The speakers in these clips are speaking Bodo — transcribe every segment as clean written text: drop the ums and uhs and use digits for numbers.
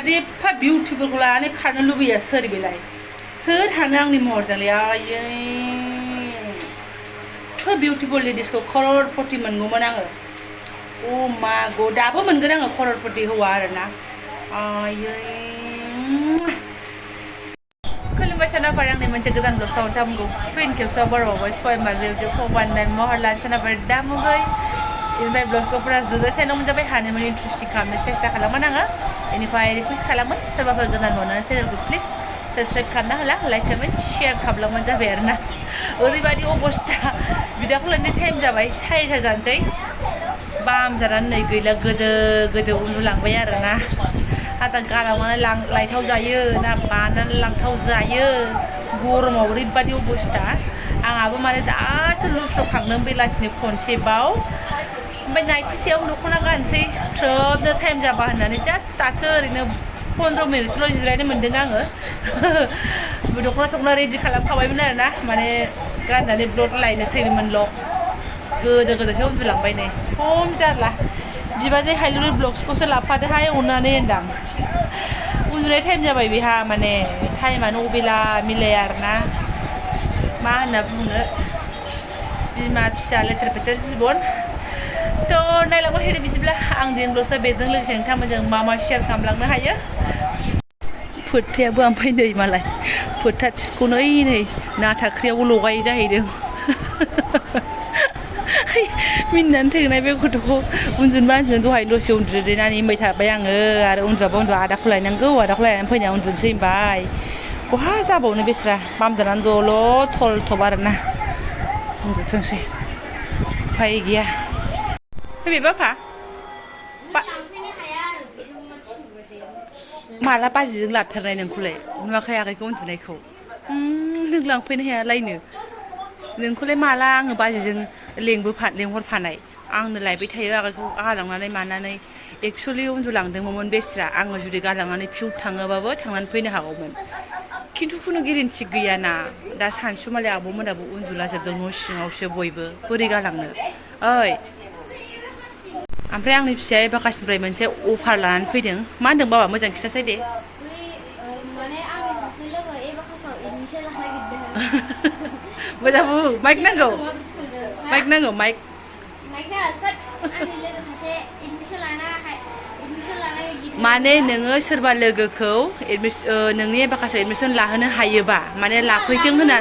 ओरैबायदि एफा बिउटिफुलखौ लानानै खारनो लुबैया सोर बेलाय सोर हानो आंनि महरजोंलै आयै थ' बिउटिफुल लेडिसखौ खररपति मोनगौमोन आङो अ मा गो दाबो मोनगोन आङो खररपति हौवा आरोना आयै खुलुमबाय सानाफार आंनि मोनसे गोदान ब्लगआव नोंथांमोनखौ फिन खेबसेयाव बरायबावबाय सय माजेयाव फबाननाय महर लानो सानाफार दामुगै इनिफ्राय ब्लगखौ फुरा जोबोद मोनजाबाय हानायमानि इन्टारेस्टिं खालामनो सेस्था खालामोन आङो बेनिफ्राय रिकुवेस्ट खालामो सोरबाफोर गोदान मोननानै चेनेलखौ प्लिज साबस्क्राइब खालामना होला लाइक कमेन्ट शेयार खालामलांबानो जाबाय आरोना ओरैबायदि अबस्था बिदाखौ लायनो टाइम जाबाय 4टा जानोसै बाम जानानै नै गैला गोदो उन्दुलांबाय आरोना आदा गालांनानै लाइथाव जायो ना बानानै लांथाव जायो गरमाव ओरैबायदि अबस्था आंहाबो माने दासो लुस्र'खांदों बेलासिनि खनसेबाव ओमफ्राय नाइटिसेयाव दख'ना गानसै थ्रोबनो टाइम जाबा होननानै जास्ट दासो ओरैनो 15 मिनिटल' जिरायनो मोन्दों आङो दख'ना थख'ना रेडि खालामखाबायमोन आरोना माने गाननानै ब्लड लायनोसैमोनल' गोदोसो उन्दुलांबाय नै खम जारला बिबाजै हाइलुरि ब्लग्सखौसो लाफादोहाय अननानै होनदां उन्दुनाय टाइम जाबाय बेहा माने टाइमानो अबेला मिलाया आरोना मा होनना बुंनो बिमा फिसा लेथेर फेथेर जिबन थ' नायलांबाय थादो बिदिब्ला आं दिनै ब्लग्सआ बेजों लोगोसे नोंथांमोनजों मा शेयार खालामलांनो हायो फोथायाबो ओमफ्राय नै मालाय फोथा टिपखौ नै नाथाख्रियावबो लगायो जाहैदों मिनिनानै थैनाय बे गथ'खौ उन्दुनोबा उन्दुनो दहाय दसे उन्दुदेनानै होनबाय थाबाय आङो आरो उन्दुआबा उन्दुआ आदाखौ लायनांगौ आदाखौ लायनानै फैनानै उन्दुनोसै होनबाय बहा जाबावनो बेस्रा बामजानानै दल' थलथब आरोना उन्दुथोंसै उफाय गैया फैबाय बाफा माला बाजिजों लाबथारनाय नोंखौलाय नुवाखै आगैखौ उन्दुनायखौ नों लांफैनो हायालायनो नोंखौलाय माला आङो बाजिजों लेंहरफानाय आंनो लायबाय थायो आगैखौ गालांनानै मानानै एक्सुवेलि उन्दुलांदोंमोन बेस्रा आङो जुदि गालांनानै फिउ थाङोबाबो थांनानै फैनो हागौमोन खिन्थु खुनु गेरेन्थि गैयाना दा सानसुमालाय आब'मोनाबो उन्दुलाजोबदों न' सिङावसो बयबो बोरै गालांनो ओइ ओमफ्राय आंनि फिसाया बाकासनिफ्राय मोनसे अफार लानानै फैदों मा होनदों बाबा मोजां खिथासै दे मोजां माइक नांगौ माइक माने नोङो सोरबा लोगोखौ नोंनि बाकासाव एडमिसन लाहोनो हायोबा माने लाफैथों होनना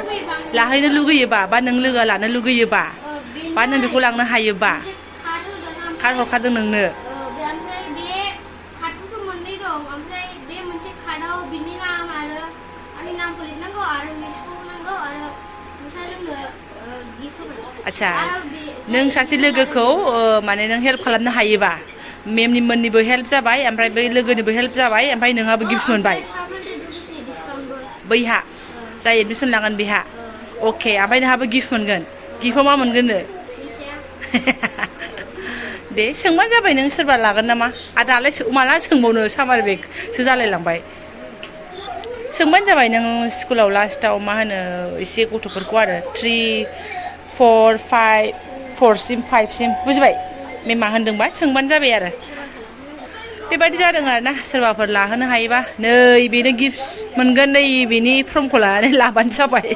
लाहैनो लुगैयोबा बा नों लोगोआ लानो लुगैयोबा बा नों बेखौ लांनो हायोबा कार्ड हरखादों नोंनो आच्छा नों सासे लोगोखौ माने नों हेल्प खालामनो हायोबा मेमनि मोननिबो हेल्प जाबाय ओमफ्राय बै लोगोनिबो हेल्प जाबाय ओमफ्राय नोंहाबो गिफ्ट मोनबाय बैहा जाय एडमिसन लागोन बेहा अके ओमफ्राय नोंहाबो गिफ्ट मोनगोन गिफ्टआव मा मोनगोननो दे सोंबानो जाबाय नों सोरबा लागोन नामा आरो दालाय माला सोंबावनो सामार बेगसो जालायलांबाय सोंबानो जाबाय नों स्कुलाव लास्टाव मा होनो एसे गथ'फोरखौ आरो 3, 4, 5 4सिम 5सिम बुजिबाय मेमा होनदोंबा सोंबानो जाबाय आरो बेबायदि जादों आरोना सोरबाफोर लाहोनो हायोबा नै बेनो गिफ्ट मोनगोन नै बेनि फर्मखौ लानानै लाबानो जाबाय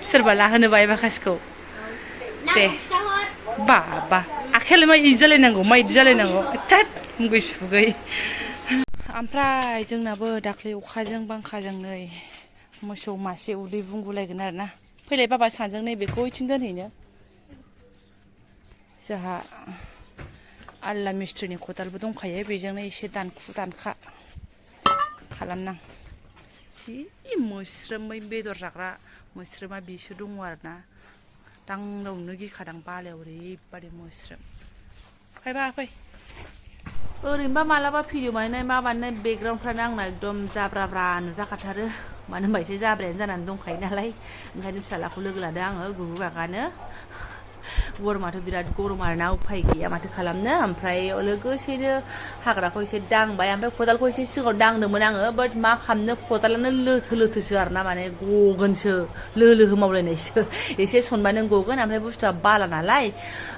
सोरबा लाहोनोबा बाकासखौ दे बाबा आखायालाय मा इदि जालायनांगौ मा इदि जालायनांगौ थाद मुगै सुगै ओमफ्राय जोंनाबो दाख्लै अखाजों बांखाजों नै मोसौ मासे उदै बुंगुलायगोन आरोना फैलाय बाबा सानजों नैबेखौ ओइथिं दोनहैनो जोंहा आल्ला मिस्ट्रिनि खदालबो दंखायो बेजोंनो एसे दानखु दानखा खालामनां जि मोस्रोमै बेदर जाग्रा मोस्रोमा बेसो दङ आरोना दांदावनो गिखादां बालायाव ओरैबादि मोस्रोम फैबा फै ओरैनोबा मालाबा भिडिअ बानायनाय मा बानायनाय बेकग्राउन्डफ्रानो आंना एकदम जाब्राब्रा नुजाखाथारो मानो होनबा एसे जाब्रायानो जानानै दंखायो नालाय ओंखायनो फिसालाखौ लोगो लादों आङो गुगु गागानो गरमाथ' बिराद गरम आरोना उफाय गैया माथो खालामनो ओमफ्राय लोगोसेनो हाग्राखौ एसे दांबाय ओमफ्राय खदालखौ एसे सिगाङाव दांदोंमोन आङो बाट मा खालामनो खदालानो लोथो लोथोसो आरोना माने गगोनसो लोहो मावलायनायसो एसे सनबानो गगोन ओमफ्राय बुस्थुआ बाला नालाय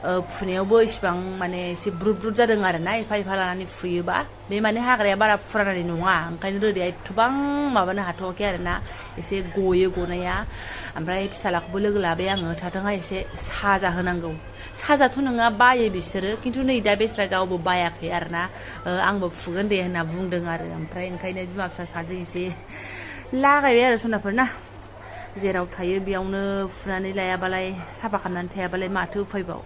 फुनायावबो इसिबां माने एसे ब्रुद ब्रुद जादों आरोना एफा एफा लानानै फुयोबा बे माने हाग्राया बारा फुरानानै नङा ओंखायनो रोदाया एथबां माबानो हाथ'वाखै आरोना एसे गयो गनाया ओमफ्राय फिसालाखौबो लोगो लाबाय आङो थाथोंहाय एसे साजा होनांगौ साजाथ' नङा बायो बिसोरो खिन्थु नै दा बेस्रा गावबो बायाखै आरोना आंबो फुगोन दे होनना बुंदों आरो ओमफ्राय ओंखायनो बिमा फिसा साजों एसे लागायबाय आरो सनाफोर ना जेराव थायो बेयावनो फुनानै लायाबालाय साफा खालामनानै थायाबालाय माथो उफायबाव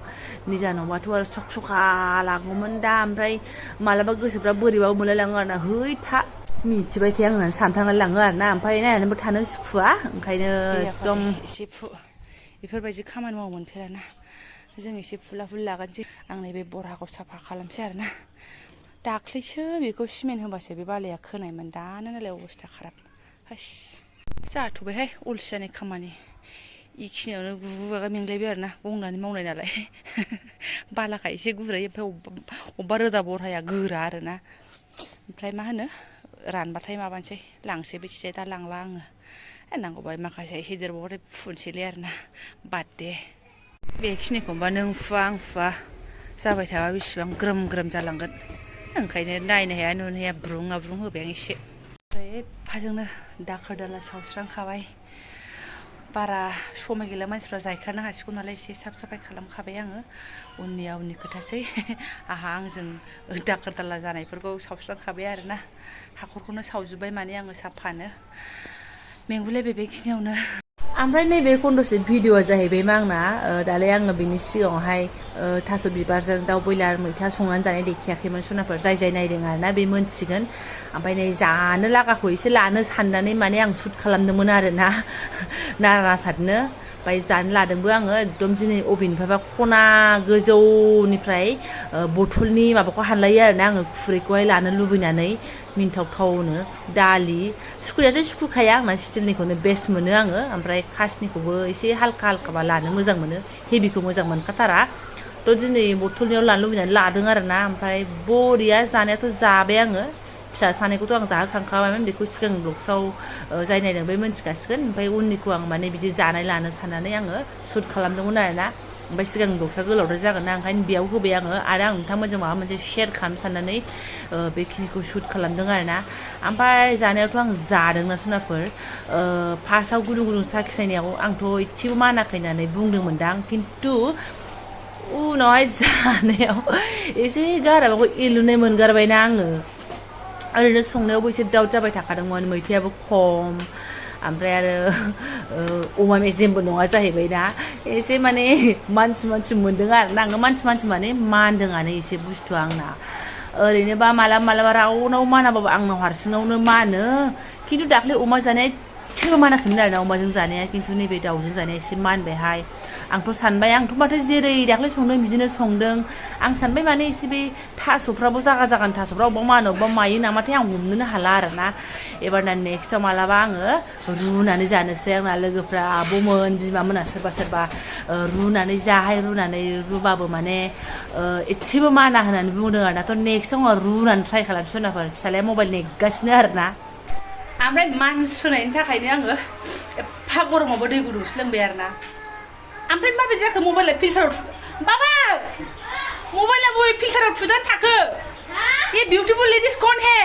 निजा न'बाथ' आरो सख सखा लागौमोन दा ओमफ्राय मालाबा गोसोफ्रा बोरैबाबो मोनलायलाङो आरोना है था मिथिबाय थायो आं होननानै सानफ्रांनानै लाङो आरोना ओमफ्राय नायनानैबो थानो सुखुवा ओंखायनो एकदम एसे बेफोरबायदि खामानि मावनो मोनफेराना जों एसे फुला फुलि लागानोसै आं नैबे बरहाखौ साफा खालामसै आरोना दाख्लैसो बेखौ सिमेन्ट होबासो बे बालाया खोनायमोन दानो नालाय अबस्था खाराब हास जाथ'बायहाय अलसि जानाय खामानि इखिनियावनो गुगागा मेंलायबाय आरोना गंनानै मावनाय नालाय बालाखा एसे गुरै ओमफ्राय अबेबा रोदा बरहाया गोरा आरोना ओमफ्राय मा होनो रानबाथाय माबानोसै लांसै बेथिजाय दा लांला आङो नांगौबा माखासे एसे देरबावबाथाय फुनोसैलै आरोना बाद दे बेखिनिखौबा नों फुवा आं फुवा जाबाय थाबा बेसेबां ग्रोम ग्रोम जालांगोन ओंखायनो नायनो हाया नुनो हाया ब्रुं आब्रुं होबाय आं एसे ओमफ्राय एफाजोंनो दाखोर दाला सावस्रांखाबाय बारा समाय गैला मानसिफ्रा जायखारनो हासिगौ नालाय एसे साफ साफाय खालामखाबाय आङो उननिया उननि खोथासै आंहा आंजों दाखोर दाला जानायफोरखौ सावस्रांखाबाय आरोना हाखरखौनो सावजोब्बाय माने आङो साफानो मेंगुलायबाय बेखिनियावनो ओमफ्राय नैबे खन्द'से भिडिअ'आ जाहैबाय मा आंना दालाय आङो बिनि सिगाङावहाय थास' बिबारजों दाउ बयलार मैथा संनानै जानाय देखायाखैमोन सनाफोर जाय नायदों आरोना बे मोनथिगोन ओमफ्राय नै जानो लागाखौ एसे लानो साननानै माने आं सुट खालामदोंमोन आरोना नारा नाथानो ओमफ्राय जानो लादोंबो आङो एकदम दिनै अभेननिफ्रायबा खना गोजौनिफ्राय बथलनि माबाखौ हानलायो आरोना आङो खुरैखौहाय लानो लुबैनानै मिन्थावथावनो दालि सुखुनायाथ' सुखुखाया आंना स्टिलनिखौनो बेस्ट मोनो आङो ओमफ्राय खासनिखौबो एसे हालखा हालखाबा लानो मोजां मोनो हेभिखौ मोजां मोनखाथारा थ' दिनै बथलनियाव लानो लुबैनानै लादों आरोना ओमफ्राय बरिया जानायाथ' जाबाय आङो फिसा सानैखौथ' आं जाहोखांखाबायमोन बेखौ सिगां ब्लग्सआव जाय नायदों बे मिन्थिखासिगोन ओमफ्राय उननिखौ आं माने बिदि जानाय लानो साननानै आङो सुट खालामदोंमोन आरोना ओमफ्य सिगां ब्लग्सआ गोलावद्राय जागोन ना ओंखायनो बेयाव होबाय आङो आरो आं नोंथांमोनजों माबा मोनसे शेयार खालामनो साननानै बेखिनिखौ सुट खालामदों आरोना ओमफ्राय जानायावथ' आं जादोंना सनाफोर फार्स्टआव गुदुं गुदुं साखिनायनायाव आंथ' एसेबो मानाखै होननानै बुंदोंमोनदां खिन्थु उनावहाय जानायाव एसे गारामाखौ एलुनाय मोनगारबायना आङो ओरैनो संनायावबो एसे दाउट जाबाय थाखादोंमोन मैथायाबो खम ओमफ्राय आरो अमा मेजेमबो नङा जाहैबाय ना एसे माने मानसि मोन्दों आरोना आङो मानसि माने मानदोंआनो एसे बुस्थुआ आंना ओरैनोबा मालाबा रावनाव मानाबाबो आंनाव हारसिङावनो मानो खिन्थु दाख्लै अमा जानाया एसेबो मानाखैमोन आरोना अमाजों जानाया खिन्थु नैबे दाउजों जानाया एसे मानबायहाय आंथ' सानबाय आंथ' माथो जेरै दाख्लै संदों बिदिनो संदों आं सानबाय माने एसे बे थास'फ्राबो जागान थास'फ्रा अबेबा मानो अबेबा मायो नामाथाय आं हमनोनो हाला आरोना एबारना नेक्स्टआव मालाबा आङो रुनानै जानोसै आंना लोगोफ्रा आब'मोन बिमामोना सोरबा रुनानै जाहाय रुनानै रुबाबो माने एसेबो माना होननानै बुंदों आरोना थ' नेक्स्टआव आङो रुनानै ट्राइ खालामसै सोरनाफोर फिसालाया मबाइल नेगासिनो आरोना ओमफ्राय मानसुनायनि थाखायनो आङो एफा गरमावबो दै गुदुंसो लोंबाय आरोना ओमफ्राय माबायदि जाखो मबाइला फिल्टाराव बाबा मबाइला बबे फिल्टाराव थुजानो थाखो ये बिउटिफुल लेडिज कौन है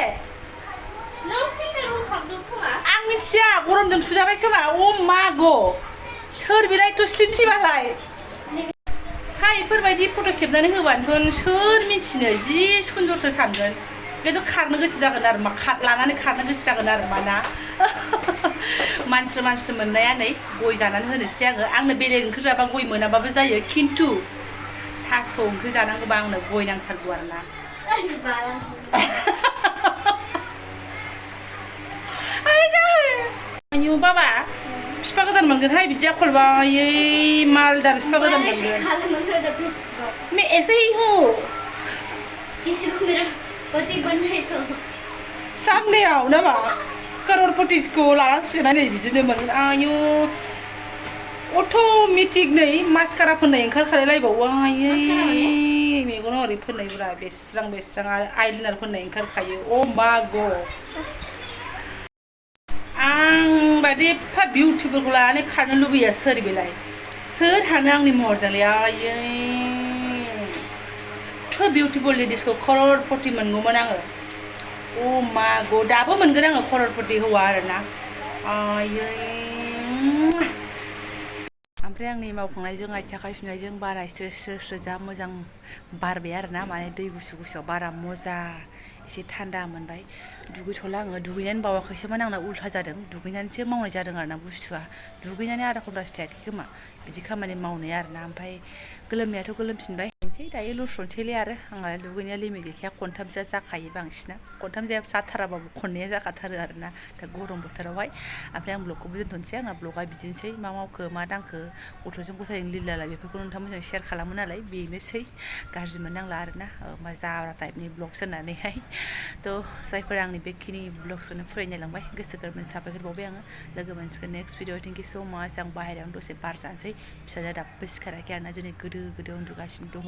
आं मिथिया गरमजों थुजाबाय खोमा अ मागो सोर बिलाय थ' स्लिमसिबालाय हाय बेफोरबायदि फट' खेबनानै होबानोथ' सोर मिथिनो जि सुन्दरसो सानगोन खिन्थु खारनो गोसो जागोन आरो मा लानानै खारनो गोसो जागोन आरो मा ना मानसि मोननाया नै गय जानानै होनोसै आंनो बेलेग ओंख्रि जाबा गय मोनाबाबो जायो खिन्थु थास' ओंख्रि जानांगौबा आंनो गय नांथारगौ आरोना आयौ बाबा बिफा गोदान मोनगोनहाय बिदि आखलबा मालदार बिफा गोदान मोनगोन मैं ऐसे ही हूँ सामनेयाव नामा करोड़पतिखौ लानांसिगोन नै बिदिनो मोनगोन आयौ अट'मेटिक नै मास्कारा फोननाय ओंखारखालायलायबावो आयै मेगनाव ओरै फोननायब्रा बेस्रां आरो आइलाइनार फोननाय ओंखारखायो अ मा ग आं बादि एफा बिउटिफुलखौ लानानै खारनो लुबैया सोर बेलाय सोर हानो आंनि महरजोंलाय आयै थ' बिउटिफुल लेडिसखौ खररपति मोनगौमोन आङो अ मा ग दाबो मोनगोन आङो खररपति हौवा आरोना आयै ओमफ्राय आंनि मावखांनायजों आथिं आखाइ सुनायजों बारा स्रो जा मोजां बारबाय आरोना माने दै गुसुआव बारा मजा एसे थान्दा मोनबाय दुगैथ'ला आङो दुगैनानै बावाखैसोमोन आंना उल्था जादों दुगैनानैसो मावनाय जादों आरोना बुस्थुआ दुगैनानै आधा घन्टासो थायाखै खोमा बिदि खामानि मावनाया आरोना ओमफ्राय गोलोमनायाथ' गोलोमफिनबाय दायो लुस्रनोसैलै आरो आंहा दुगैनाया लिमिट गैखाया खनथामसोआ जाखायो बांसिना खनथाम जाथाराबाबो खननैया जाखाथारो आरोना दा गरम बोथोरावहाय ओमफ्राय आं ब्लगखौबो दोनथ'नोसै आंना ब्लगा बिदिनोसै मा मावखो मा दांखो गथ'जों गथायजों लिलाला बेफोरखौ नोंथांमोनजों शेयार खालामो नालाय बेनोसै गाज्रि मोननांला आरोना मा जाब्रा टाइपनि ब्लग्स होननानैहाय थ' जायफोर आंनि बेखिनि ब्लग्सखौनो फरायनायलांबाय गोसो गोरबोनि साबायखर बावबाय आङो लोगो मोनसिगोन नेक्स्ट भिडिअ थेंक इउ स' माच आं बाहेरायावनो दसे बार जानोसै फिसाजोआ दाबो सिखाराखै आरोना दिनै गोदो उन्दुगासिनो दङ